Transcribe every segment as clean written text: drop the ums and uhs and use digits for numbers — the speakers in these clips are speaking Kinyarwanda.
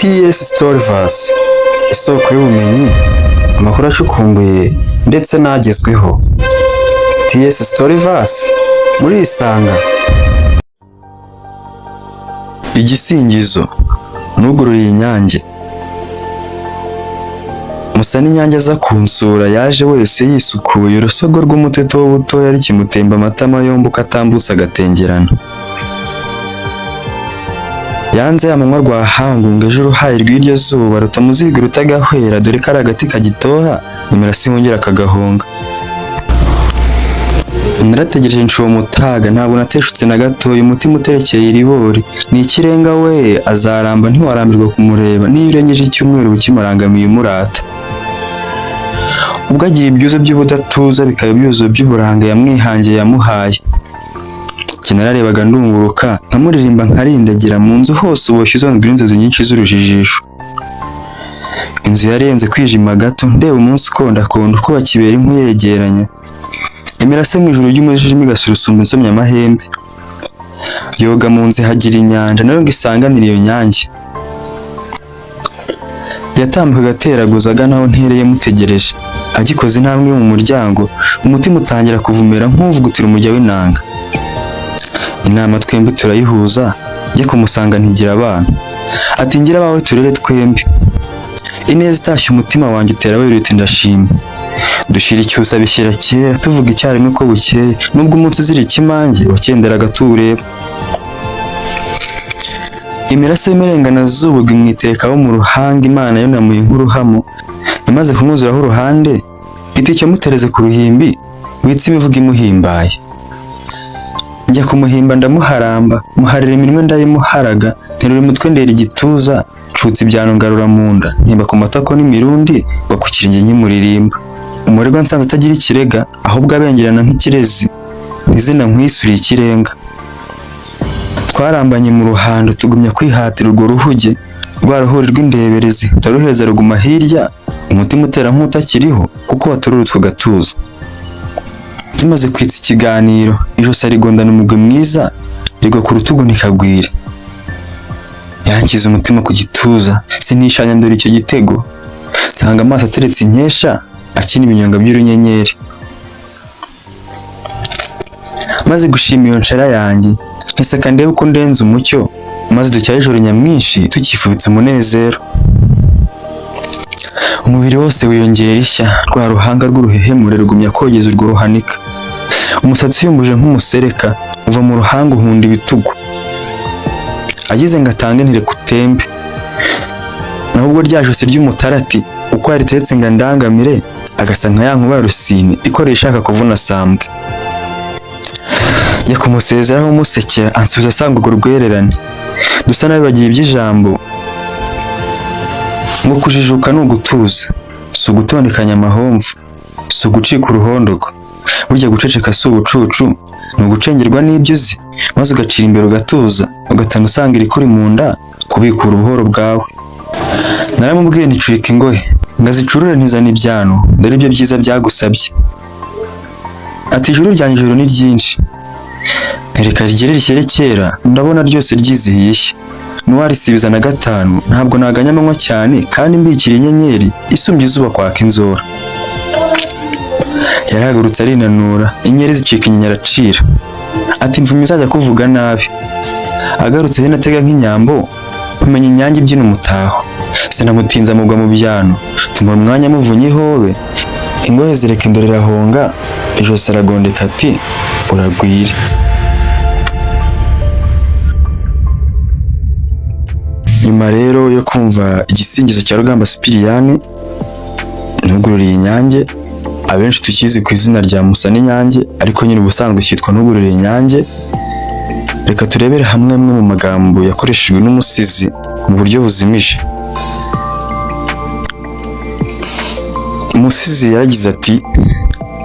TS Storyverse, isoko y'ubumenyi, amakuru acukumbuye ndetse n'agezweho. TS Storyverse, murisanga. Igisingizo, Nugururiye Inyange. Musa n'Inyange aza kunsura, yaje wese yisukuye, urusogo rw'umuteto w'ubutoya rukimutemba amatama yombi uko atambutse agatengerana. Yanze amanywa rwahangu ngo ejo uruhayi rw'iryo zuba rutamuziga rutagahwera, dore ko ari agati kagitoha imirase ihungira akagahunga. Narategereje nshuba umutaga, ntabwo nateshutse na gatoya, umutima uterekeye iribori ni ikirenga we azaramba, ntiwarambirwa kumureba niyo urengeje icyumweru ukimurangamiye umurata. Ubwo agira ibyuzo by'ubudatuza bikaba ibyuzo by'uburanga yamwihangiye yamuhaye. Njye nararebaga ndunguruka, nkamuririmba nkarindagira mu nzu hose, uboshye uzondwa n'inzozi nyinshi z'urujijisho. Inzu yarenze kwijima gato, ndeba umunsi ukondakonda uko bakibera inkwi yegeranya. Imirase mu ijuru ry'umwijima igasurusumba insomye amahembe. Yoga mu nzu ihagira inyanja nayo ngo isanganire iyo nyange. Yatambukaga ateraguza agana aho ntereye mutegereje. Agikoze intambwe mu muryango, umutima utangira kuvumera nk'uvugutira umurya w'inanga. Inama twembi turayihuza, njye kumusanga ntigira abana. Ati ngira abawe turere twembi. Ineza itashye umutima wanjye utera wiruta ndashima. Dushira icyusa bishyira kera, tuvuga icyarimwe ko bukeye, nubwo umunsi uzira ikimange wakenderaga tuwureba. Imirase y'imirenganazuba imwitekaho mu ruhanga, Imana yunamuye nk'uruhamo. Imaze kumwuzuraho uruhande, iti icyo mutereze ku ruhimbi, witse imivugo imuhimbaye. Njya kumuhimba ndamuharamba, muharira iminwe ndayimuharaga, nterura umutwe ndera igituza, ncutsa ibyano ngarura mu nda, ntimba ku matako n'imirundi, ngwa ku kirenge nkimuririmba. Umurerwa nsanze atagira ikirega, ahubwo abengerana nk'ikirezi, ntizina nkwisuriye ikirenga. Twarambanye mu ruhando tugumya kwihatira urwo ruhuge, rwa ruhuri rw'indeberezi, turaruhereza ruguma hirya, umutima utera nk'utakiriho kuko watururutswe ugatuza. Tumaze kwitsa ikiganiro, ijosi arigondana umugwi mwiza, rigwa ku rutugu ntikagwire. Yanshyize umutima ku gituza, sinishanya ndora icyo gitego, nsanga amaso ateretse inkesha, akina ibinyonga by'urunyenyeri. Maze gushima iyo nshara yanjye, ntiseka ndebe uko ndenze umucyo, maze ducyahe ijoro nyamwinshi tukifubitse umunezero. Umubiri wose wiyongera ishya, rwa ruhanga rw'uruhehemure rugumya kogeza urwo ruhanika. Umusatsi uyumbuje nk'umusereka, uva mu ruhanga uhunda ibitugu. Agize ngo atange ntireka utembe. Naho ubwo rya josi ry'umutarati, uko yariteretse ngo andangamire, agasa nka ya nkuba ya rusine ikoreye ishaka kuvuna sambwe. Njya kumusezeraho musekera, ansubiza asanga urwo rwererane. Dusa n'abibagiye iby'ijambo, ngo kujijuka ni ugutuza, si ugutondekanya amahomvu, si ugucika uruhondogo. Burya guceceka si ubucucu, ni ugucengerwa n'ibyo uzi, maze ugacira imbere ugatuza, ugatana usanga irikuri mu nda, kubikura ubuhoro bwawe. Naramubwiye nticurika ingohe, ngo azicurure ntizane ibyano, dore ibyo byiza byagusabye. Ati ijuru ryanjye ijuru ni ryinshi, ntereka rigere rishyire kera, ndabona ryose ryizihiye ishya. N'uwarisibiza na gatanu, ntabwo naganya amanywa cyane, kandi mbikira inyenyeri isumbya izuba kwaka inzora. Yarahagurutse arinanura, inyeri zicika inyinya aracira. Ati mvuma izajya kuvuga nabi. Agarutse hino atega nk'inyambo, nkumenya inyange ibyina umutaho. Sinamutinza mugwa mu byano, tumara umwanya muvunye ihobe, ingohe zireka indoro irahonga, ijosi aragondeka ati uragwire. Nyuma rero yo kumva igisingizo cya Rugamba Sipiriyani, Ntugururiye Inyange, abenshi tukizi ku izina rya Musa n'Inyange, ariko nyine ubusanzwe cyitwa Ntugururiye Inyange. Reka turebere hamwe amwe mu magambo yakoreshejwe n'umusizi mu buryo buzimije. Umusizi yaragize ati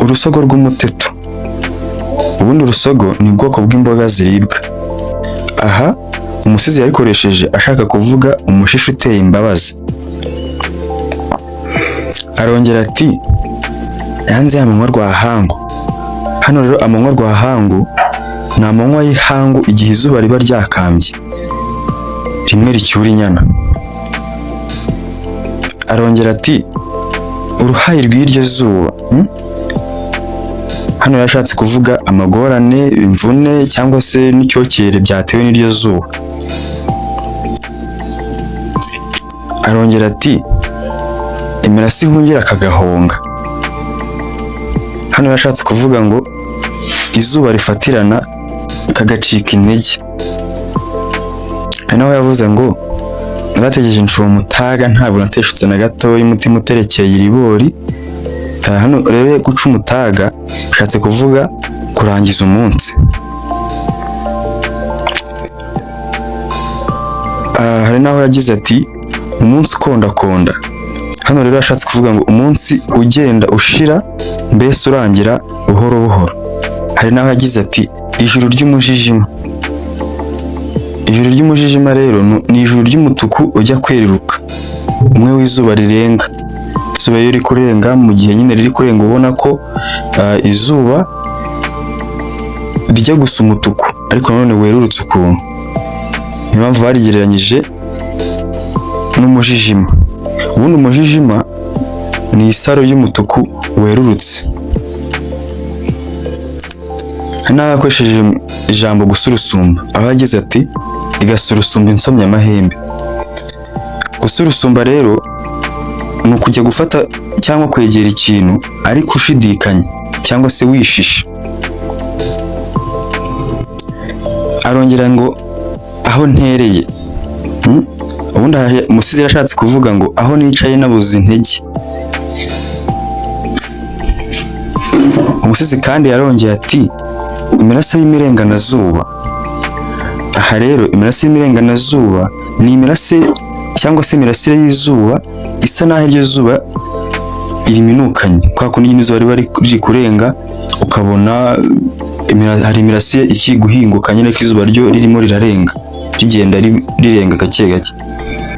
urusogo rw'umuteto. Ubundi urusogo ni ubwoko bw'imboga ziribwa. Aha umusizi yarikoresheje ashaka kuvuga umushishi uteye imbabazi. Arongera ati yanze amanywa rwahangu. Hano rero amanywa rwahangu ni amanywa y'ihangu igihe izuba riba ryakambye, rimwe ricyura inyana. Arongera ati uruhayi rw'iryo zuba. Hano yashatse kuvuga amagorane, imvune cyangwa se n'icyokere byatewe n'iryo zuba. Arongera ati imirase ihungira akagahonga. Hano yashatse kuvuga ngo izuba rifatirana kagacika intege. Hari naho yavuze ngo narategereje nshura umutaga ntabwo nateshutse na gatoya, umutima uterekeye iribori. Hano rero guca umutaga bishatse kuvuga kurangiza umunsi. Hari naho yagize ati umunsi ukondakonda. Hano rero yashatse kuvuga ngo umunsi ugenda ushira, mbese urangira buhoro buhoro. Hari naho yagize ati ijuru ry'umujijima. Ijuru ry'umujijima rero ni ijuru ry'umutuku ujya kweruruka, umwe w'izuba rirenga. Izuba iyo riri kurenga, mu gihe nyine riri kurenga ubona ko izuba rijya gusa umutuku ariko nanone werurutse ukuntu. Niyo mpamvu barigereranyije n'umujijima. Ubundi umujijima ni isaro y'umutuku werurutse. Hari n'aho yakoresheje ijambo gusurusumba, aho yagize ati igasurusumba insomye amahembe. Gusurusumba rero ni ukujya gufata cyangwa kwegera ikintu ariko ushidikanya cyangwa se wishisha. Arongera ngo aho ntereye. Ubundi umusizi yarashatse kuvuga ngo aho nicaye nabuze intege. Umusizi kandi yarongeye ati imirase y'imirenganazuba. Aha rero imirase y'imirenganazuba ni imirase cyangwa se imirasire y'izuba isa naho iryo zuba iriminukanye, kwa kundi nyine izuba riba riri kurenga ukabona hari imirasire ikiri guhinguka nyine ko izuba ryo ririmo rirarenga, rigenda rirenga gake gake.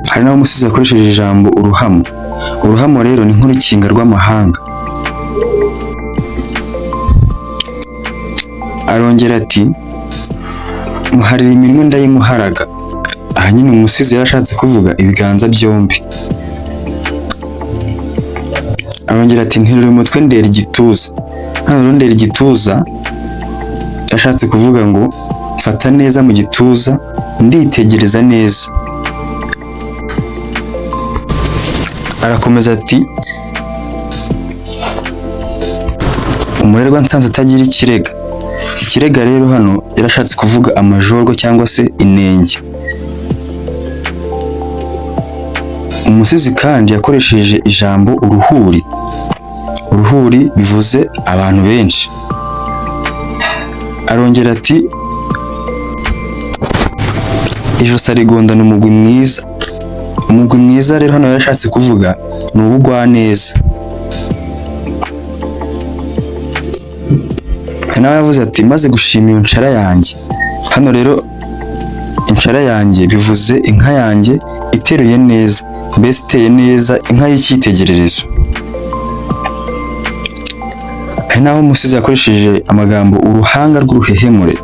Hari n'aho umusizi yakoresheje ijambo uruhamo. Uruhamo rero ni nk'urukinga rw'amahanga. Arongera ati muharira iminwe ndayimuharaga. Aha nyine umusizi yarashatse kuvuga ibiganza byombi. Arongera ati nterura umutwe ndera igituza. Hano rero ndera igituza yashatse kuvuga ngo mfata neza mu gituza nditegereza neza. Arakomeza ati umurerwa nsanze atagira ikirega. Ikirega rero hano yarashatse kuvuga amajorwa cyangwa se inenge. Umusizi kandi yakoresheje ijambo uruhuri. Uruhuri bivuze abantu benshi. Arongera ati ijosi arigondana umugwi mwiza. Umugwi mwiza rero hano yarashatse kuvuga ni ubugwaneza. Nawe yavuze ati maze gushima iyo nshara yanjye. Hano rero inshara yanjye bivuze inka yanjye iteruye neza, mbese iteye neza, inka y'icyitegererezo. Hari n'aho umusizi yakoresheje amagambo uruhanga rw'uruhehemure.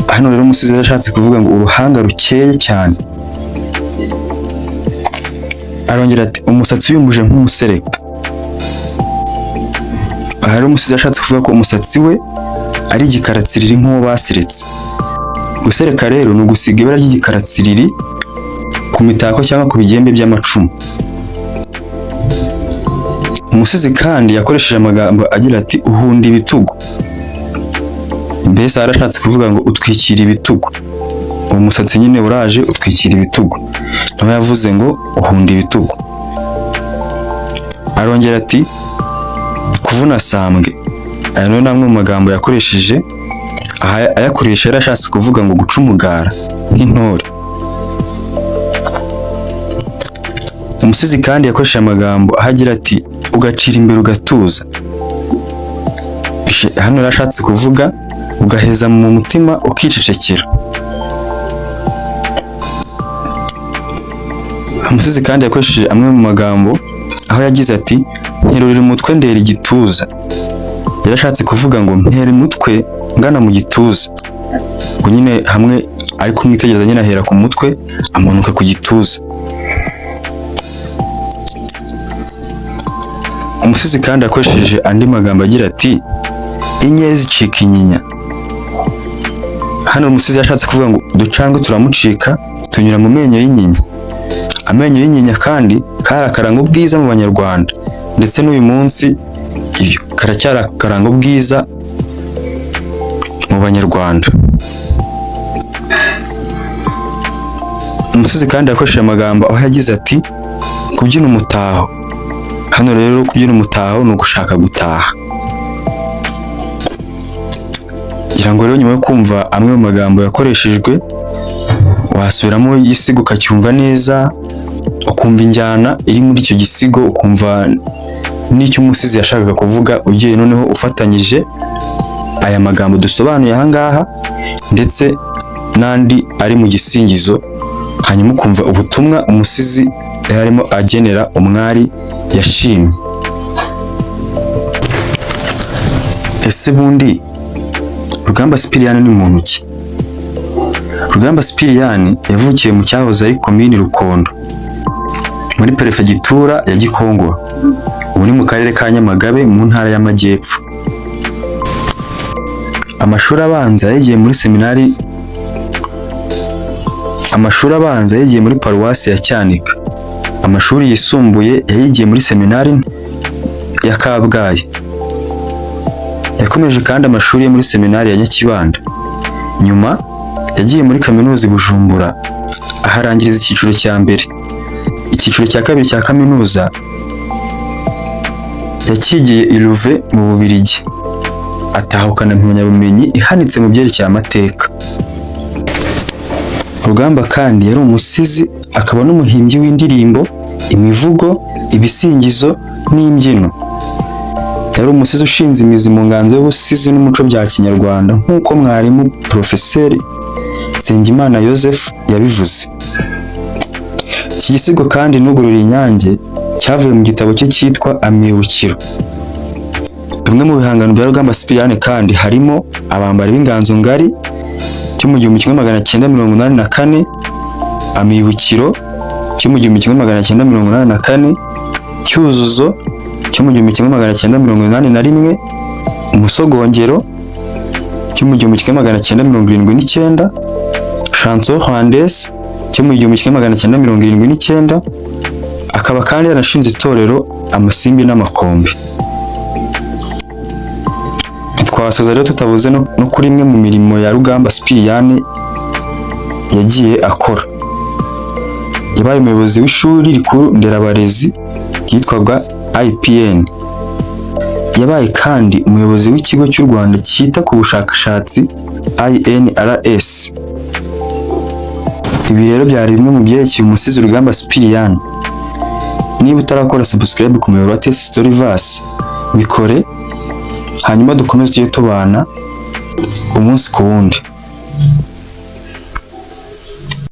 Hano rero umusizi yarashatse kuvuga ngo uruhanga rukeye cyane. Arongera ati umusatsi uyumbuje nk'umusereka. Aha rero umusizi yashatse kuvuga ko umusatsi we ari igikaratsiriri nk'uwo baseretse. Gusereka rero ni ugusiga ibara ry'igikaratsiriri ku mitako cyangwa ku bigembe by'amacumu. Umusizi kandi yakoresheje amagambo agira ati uhunda ibitugu. Mbese yarashatse kuvuga ngo utwikira ibitugu. Uwo musatsi nyine uraje utwikira ibitugu. Nawe yavuze ngo uhunda ibitugu. Arongera ati kuvuna sambwe. Aya nayo ni amwe mu magambo yakoresheje. Aha ayakoresha yarashatse kuvuga ngo guca umugara nk'intore. Umusizi kandi yakoresheje amagambo aho agira ati ugacira imbere ugatuza. Hano yarashatse kuvuga ugaheza mu mutima ukicecekera. Umusizi kandi yakoresheje amwe mu magambo aho yagize ati nterurira umutwe ndera igituza. Yarashatse kuvuga ngo mpera umutwe ngana mu gituza. Ubwo nyine hamwe ari kumwitegereza nyine ahera ku mutwe amanuka ku gituza. Umusizi kandi akoresheje andi magambo agira ati: "Inyeri zicika inyinya." Hano umusizi yashatse kuvuga ngo uducangwe turamucika, tunyura mu menyo y'inyinya. Amenyo y'inyinya kandi kari akaranga ubwiza mu Banyarwanda, ndetse n'uyu munsi ibyo karacyari akaranga ubwiza mu Banyarwanda. Umusizi kandi yakoresheje amagambo aho yagize ati: "Kubyina umutaho." Hano rero kubyina umutaho ni ugushaka gutaha. Ngira ngo rero nyuma yo kumva amwe mu magambo yakoreshejwe, wasubiramo igisigo ukacyumva neza, ukumva injyana iri muri icyo gisigo, ukumva n'icyo umusizi yashakaga kuvuga, ugiye noneho ufatanyije aya magambo dusobanuye aha ngaha ndetse n'andi ari mu gisingizo, hanyuma ukumva ubutumwa umusizi yari arimo agenera umwari yashimye. Ese bundi Rugamba Sipiriyani ni muntu ki? Rugamba Sipiriyani yavukiye mu cyahoze ari Komini Rukondo muri Perefegitura ya Gikongoro, ubu ni mu karere ka Nyamagabe mu ntara y'Amajyepfo. Amashuri abanza yagiye muri seminari, amashuri abanza yagiye muri paruwasi ya Cyanika. Amashuri yisumbuye yayigiye muri seminari ya Kabgayi. Yakomeje kandi amashuri ye muri seminari ya Nyakibanda. Nyuma yagiye muri kaminuza i Bujumbura, aharangiriza icyiciro cya mbere. Icyiciro cya kabiri cya kaminuza yakigiye i Louvain mu Bubiligi, atahukana impamyabumenyi ihanitse mu byerekeye amateka. Rugamba kandi yari umusizi akaba n'umuhimbyi w'indirimbo, imivugo, ibisingizo n'imbyino. Yari umusizi ushinze imizi mu nganzo y'ubusizi n'umuco bya Kinyarwanda, nk'uko mwarimu Porofeseri Nsengimana Joseph yabivuze. Iki gisigo kandi "Nugurura Inyange" cyavuye mu gitabo cye cyitwa Amibukiro. Bimwe mu bihangano bya Rugamba Sipiriyani kandi harimo Abambari b'Inganzo Ngari cyo mu 1984, Amibukiro cyo mu 1984, Cyuzuzo cyo mu 1981, Umusogongero cyo mu 1979, Chanson Rwandaise cyo mu 1979, akaba kandi yarashinze itorero Amasimbi n'Amakombe. Ntitwasoza rero tutavuze no kuri imwe mu mirimo ya Rugamba Sipiriyani yagiye akora. Yabaye umuyobozi w'ishuri rikuru nderabarezi ryitwaga IPN. Yabaye kandi umuyobozi w'ikigo cy'u Rwanda cyita ku bushakashatsi INRS. Ibi rero byari bimwe mu byerekeye umusizi Rugamba Sipiriyani. Niba utarakora subscribe ku muyoboro wa Test Storyverse, bikore, hanyuma dukomeze tujye tubana umunsi ku wundi.